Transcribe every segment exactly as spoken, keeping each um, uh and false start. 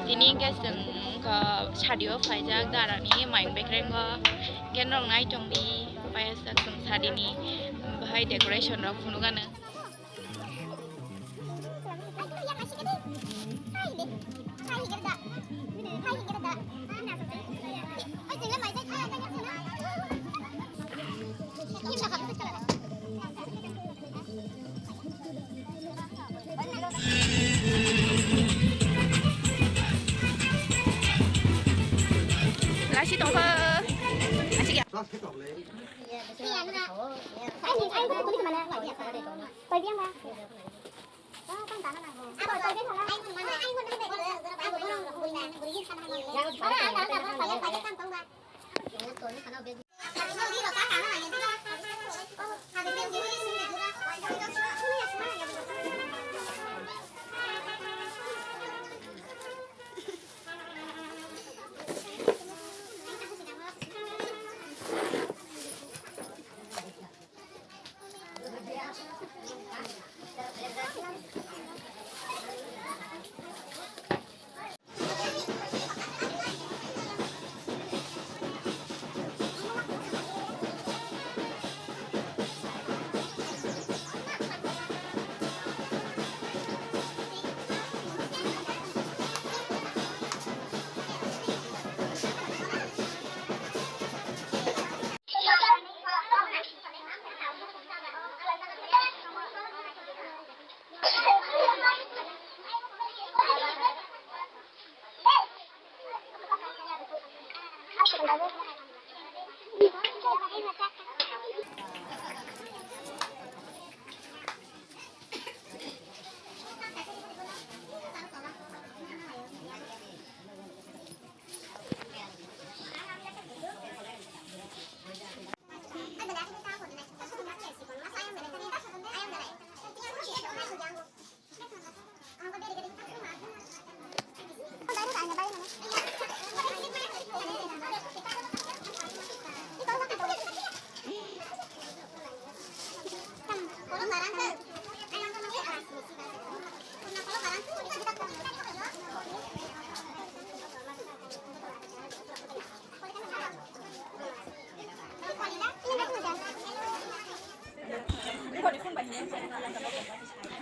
Tini hwnkhe chwng wngkha sadio phaijak, darani main bekrengo, hwnkhe norok nai tongdi, payas chwng sadini bahai decoration rok phunukgano. Lasi tongkha. Lasi ya.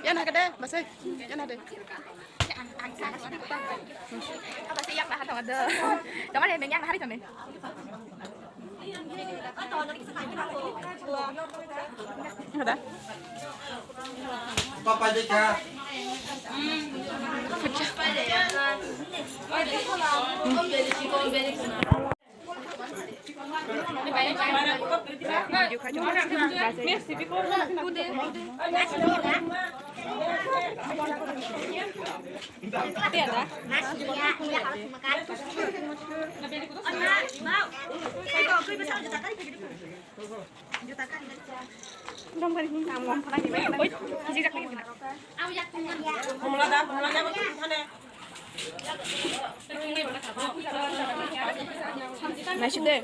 Yan hake de, basai. Yan hade. Basai yang nahan tong ada. Jangan yang yang hari tong. Ada. Papa deka. Naisik de.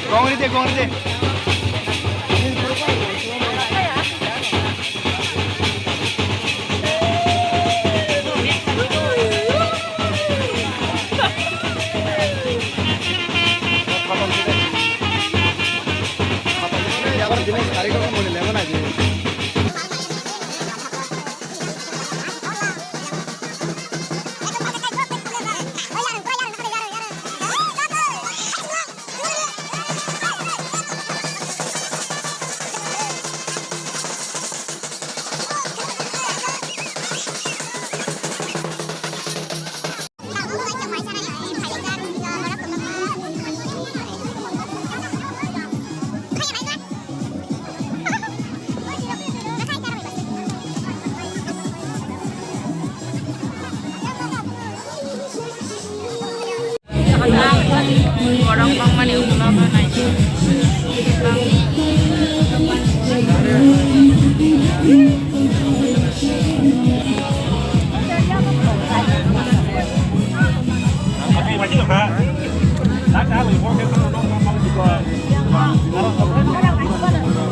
Kong rite, kong rite. Borok bangmani ulo nai.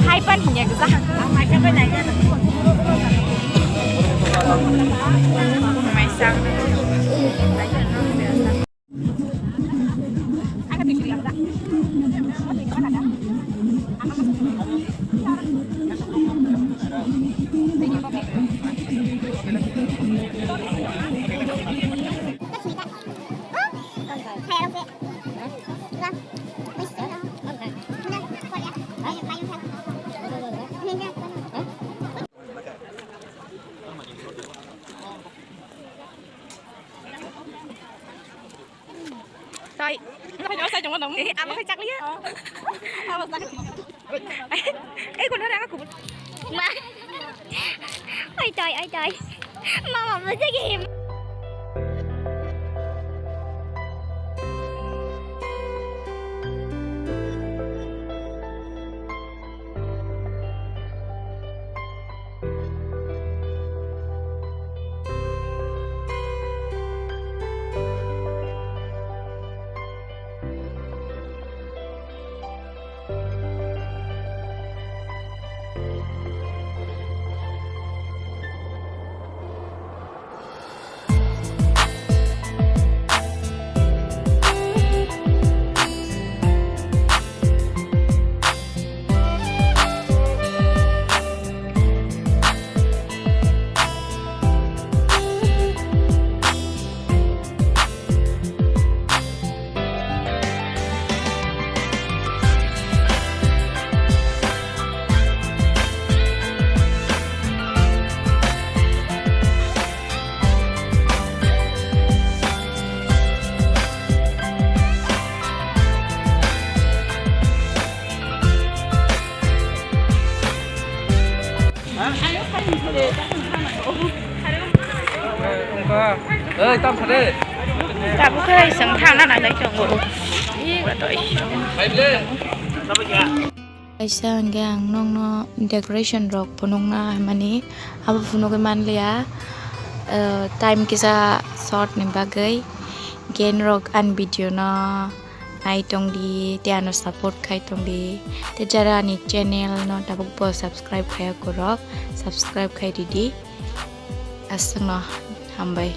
Hai pan hinya gesa. Maisang. Sai. Sai, sai, sai, sai. Eh, abo sai chakliya. Abo sai. Eh, kono rega kubur. Ma. Oi, toi, oi, toi. Mama, mama, sige. Tabuk khe chwng thangna nangnai tongo. Kaisa hwnkhe ang nokno decoration rok phunukna hwnmani, abo phunugwi manliya, ah, time kisa short ni bagwi. Gen rok ani video no nai tong di, tei ano support khai tong di. Tei jara ani channel no tabuk bo subscribe khaya korok, subscribe khai di di. Aswkno hambai.